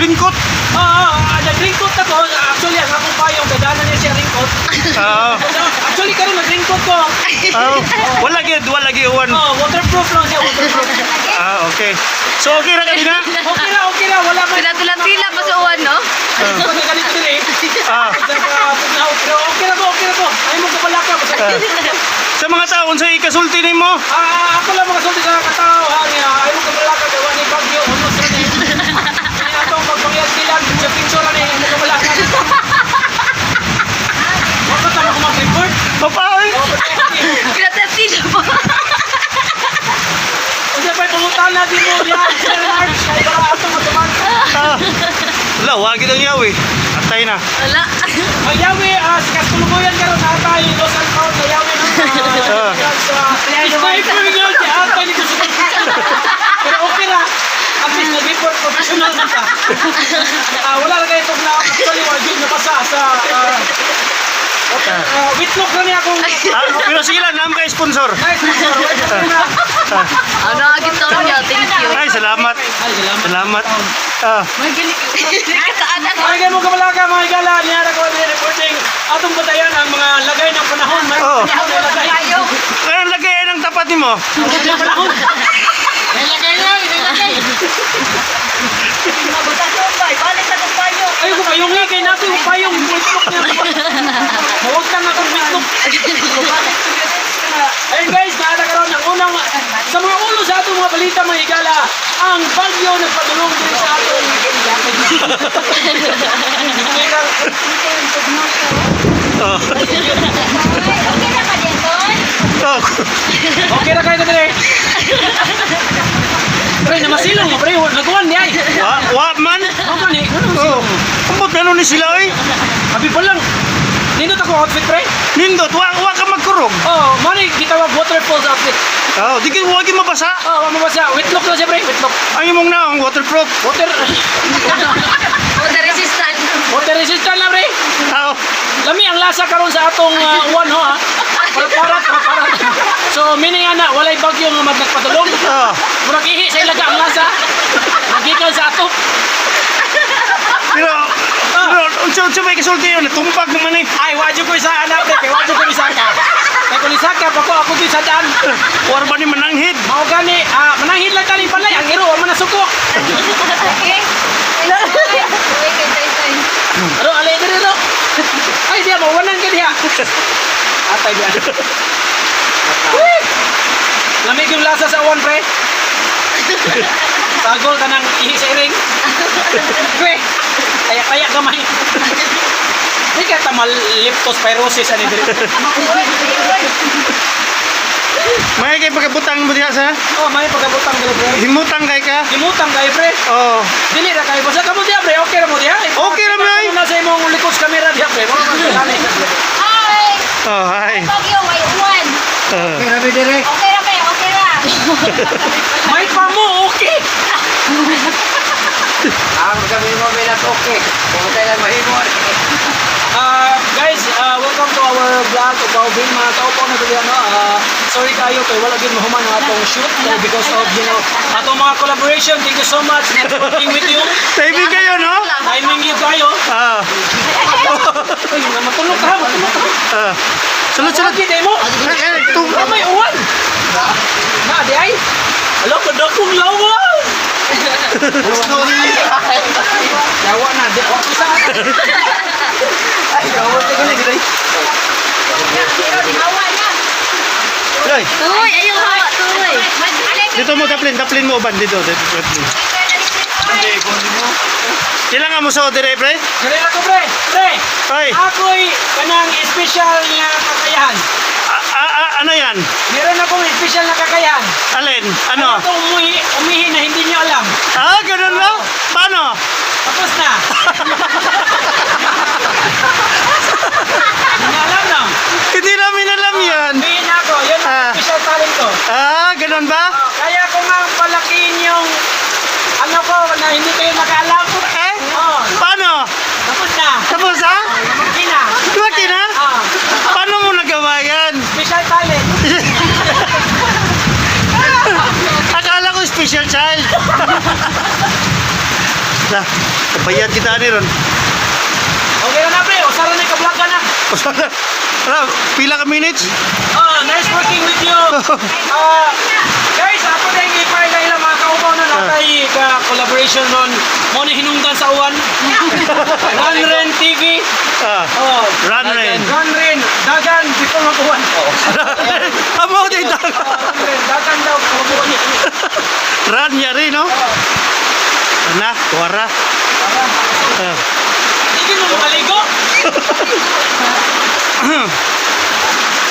Nag-raincoat. Ah, nag-raincoat ako. Actually, ang akong payong, dadana niya siya raincoat. So, actually, karon nag-raincoat ko. Wala gyud, wala gyud uwan. Oh, waterproof lang siya, waterproof. Ah, okay. So okay ra ka dina? Okay ra, okay ra, wala man. Tila-tila pa sa uwan, no? Pag nagalit diri. Pero okay ra ko, okay ra ko. Ay mo kabalaka. Sa mga tao unsay ikasulti nimo? Ah, ako lang makasulti sa katao, ha, niya. Ay mo kabalaka kay wa ni bagyo, unos ra ni. Kaya atong pagpangyad sila sa picture ra ni mo kabalaka. Wa pa ta mo mag-report. Papaoy. Oh, patay. Tila-tila pa. Unsa pa'y pangutana di mo diha, Sir March, kay para atong matuman. Wala, wagi daw niya eh. Atay na. Wala. Ang yawi, sa Kastulugoyan karon natay Los Altos, sa yawi ng sa sniper nga si Atay ni gusto. Pero okay ra. At least nag-report professional na ka. Wala ra kayo itong na actually wala gyud nabasa sa witlok na niya akong Pero sige lang, naam kay sponsor. nice sponsor. Wala na. Ano, agit taon niya. Thank you. Ay, salamat. Ay, salamat. Salamat. May galing. Kataan Mga ganun mo kamalaka, mga higala, niya ko ni reporting atong batayan ang mga lagay ng panahon. May panahon na lagay. Kaya ang lagay ng tapat nimo. Panahon. Ay, kung payong nga, kay natin yung payong, witlok niya. Mawag na nga itong witlok. Ayun guys, naata karon ang unang, sa mga ulo sa atong mga balita mga higala, ang bagyo nagpadulong din sa atong. Okay na ka dito? Okay na kayo dre. Pre, namasilong mo pre, naguan niya ay. Wa, wa man. Ano ni? Ano Oh. Ambot na ni sila oy. Happy pa lang. Nindot ako outfit pre. Nindot, wa wa ka magkurog. Oh, mani gitawag waterfalls outfit. Oh, di gyud wa gyud mabasa. Oh, wa mabasa. Witlok na siya pre, witlok. Ang imong naong waterproof. Water Water resistant. water resistant na pre. Oh. Lami ang lasa karon sa atong uwan ho ha. Parat parat. So meaning ana walay bagyo nga nagpadulong. Murag ihi sa ilaga ang lasa. Magikan sa atop. Pero pero unsa unsa may kasulti yun? Natumpag naman eh. Ay, wadyo ko isa anak pre, kay wadyo ko isaka. Kay kung isaka pa ko ako gyud sa daan. War ba ni mananghid? Mao gani, mananghid lang tani balay ang iro wa man nasuko. Okay. Uy, kay Tay Tay. Ro alay diri ro. Ay diya mawanan ka diha. Atay diha. Uy! Lamig yung lasa sa uwan pre. Sagol ka ng ihi sa iring. Pre, kaya-kaya gamay. Di ka tamal leptospirosis ani diri. May kay pagkabutang mo diha sa? Oh, may pagkabutang diri pre. Himutang kay ka? Himutang kayo pre. Oh. Dili ra kayo basta kamo diha pre, okay ra mo diha. Okay ra, may. Na sa imong likod sa kamera diha pre. Mo man gani. Hi! Oh, hi. Bagyo, may uwan. Okay ra kayo, okay ra. May pa mo, okay. Ang sabi mo bilang okay. Kung kailan mahimo. Guys, welcome to our vlog Upaw-bin. Mga kaupaw na dili ano. Sorry kayo kay wala gyud mahuman ang atong shoot because of atong mga collaboration. Thank you so much for working with you. Timing kayo, no? Timing gyud kayo. Uy, matulog ka, matulog ka. Sulod, sulod. Lagi mo. Eh, eh, Ah, may uwan. Na, di ay. Ala, kadakong lawas. Yawa na, di ako sa. Ay, gawin ko na gid. Pero di hawa na. Ay, Tuy, ayaw hawa, tuy. Alay, dito mo daplin, daplin mo uban dito, dito, daplin. Sila nga mo sa dire, pre? Dili ako pre, pre. Ay, Ako'y kanang special nga kakayahan. Ano yan? Meron akong special na kakayahan. Alin? Ano? Ano itong umihi, umihi na hindi niyo alam. Ah, ganun no? Paano? Tapos na. Hindi niyo alam na. Hindi namin alam yan. Umihi na ako. Yun ang special talent ko. Ah, ganun ba? Oh, kaya ko nga palakihin yung ano ko na hindi kayo nakaalam. Eh? Oh, Paano? tapos na. Tapos ha? Lumaki na. Lumaki na? Ah, Paano mo nagawa yan? special talent. Akala ko special child. Na, kabayad kita ani ron. Okay na na, pre. Usara na ka na. Ala, pila ka minutes? Ah, nice working with you. Ah, guys, ako na yung ipay na ilang mga kaubaw na natay ka collaboration nun. Mo ni hinungdan sa uwan. Run Ren TV. Ah, Oh, Run Ren. Run Ren. Dagan before mag-uwan. Amo di Run Ren, dagan daw mag-uwan. Run ya rin, no? Na, wara. Ah. Hindi mo makaligo.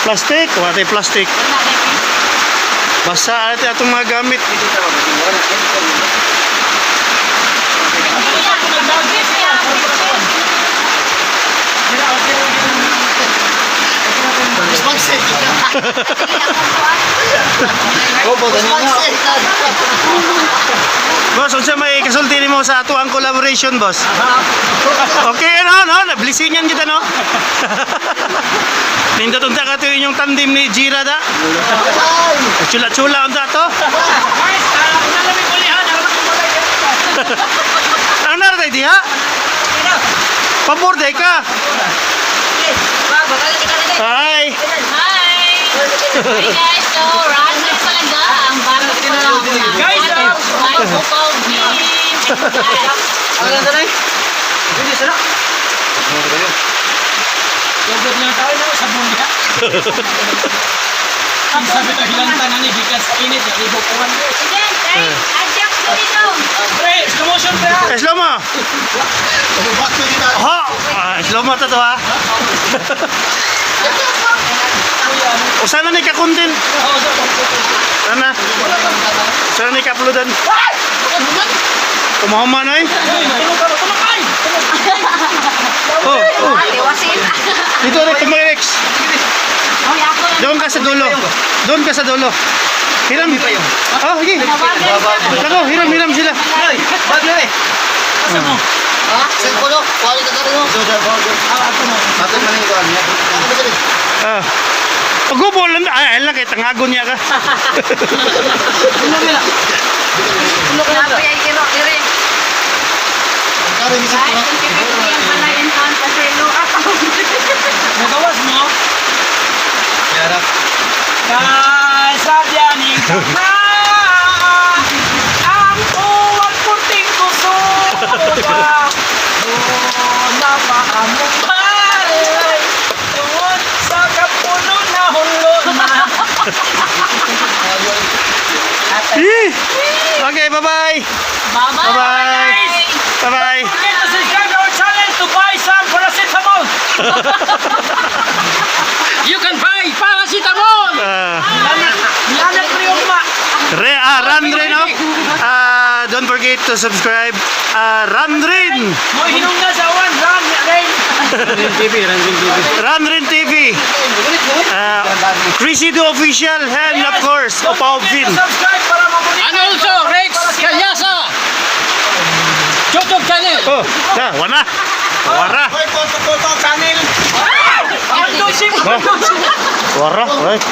Plastic, wala tayo plastic. Basta ate atong mga gamit. Boss, unsa may kasulti nimo sa ato ang collaboration, boss? Okay, ano, no? Nablissingan kita, no? Nindot unta ka to inyong tandem ni Jira da. Chula-chula unta to. Guys, una lang may ulihan. Alam ko malay. Ano na tayo diha? Pabor day ka. Hi. Hi! Hi guys! So, Run Ren palaga. Ang bago ko lang. Guys, May upaw din. Ano na tayo? Hindi sana. Yogurt lang tayo na sa bundya. Ang sabi ko, hilantan na ni gikan sa init, naligo ko man. Sige, ay, adjust ko dito. Pre, slow motion pre. Eh, slow mo. Ho! Ah, slow mo to ha. Usa na ni ka content. Sana. Usa na ni ka uploadan. Kumahuma na eh. Tumakay! Oh. Liwasin. Dito rin, tumarex. Oy, ako lang. Doon ka sa dulo. Doon ka sa dulo. Hiram. Oh, sige. Nako, hiram, hiram sila. Bag na eh. Asa mo? Sa kulo, kuwari ka karon. Ato man yung kuwan niya. Ako ba sila? Ah. Pagubo lang. Ay, ay lang, kay tangagon niya ka. Napoy ay iro, ire. Karon mismo Guys, kung pipili ang pala yung taon kasi no ako. Nagawas mo? Yarap. Kasabyaning ka ang uwag puting kusuba. Na paamubalay tungod sa kapuno na hulo na. Eh. Okay, bye-bye. Bye-bye! Bye-bye. Bye-bye. Forget to subscribe our channel to buy some paracetamol. You can buy paracetamol! Ah. Lanak Prioma. Run Rin, no? Ah, don't forget to subscribe. Ah, Run Rin. Mo hinungdan sa uwan, run, rain. Ranrin TV, Ranrin TV. Run Rin TV. Ah, Chrissy Do Official and of course, Don't Opaw forget Vin. to subscribe para mabulit. And also, Rex Calyasa! YouTube channel! Oh, da, wana. Wara. Channel. Oh. Wara. Right.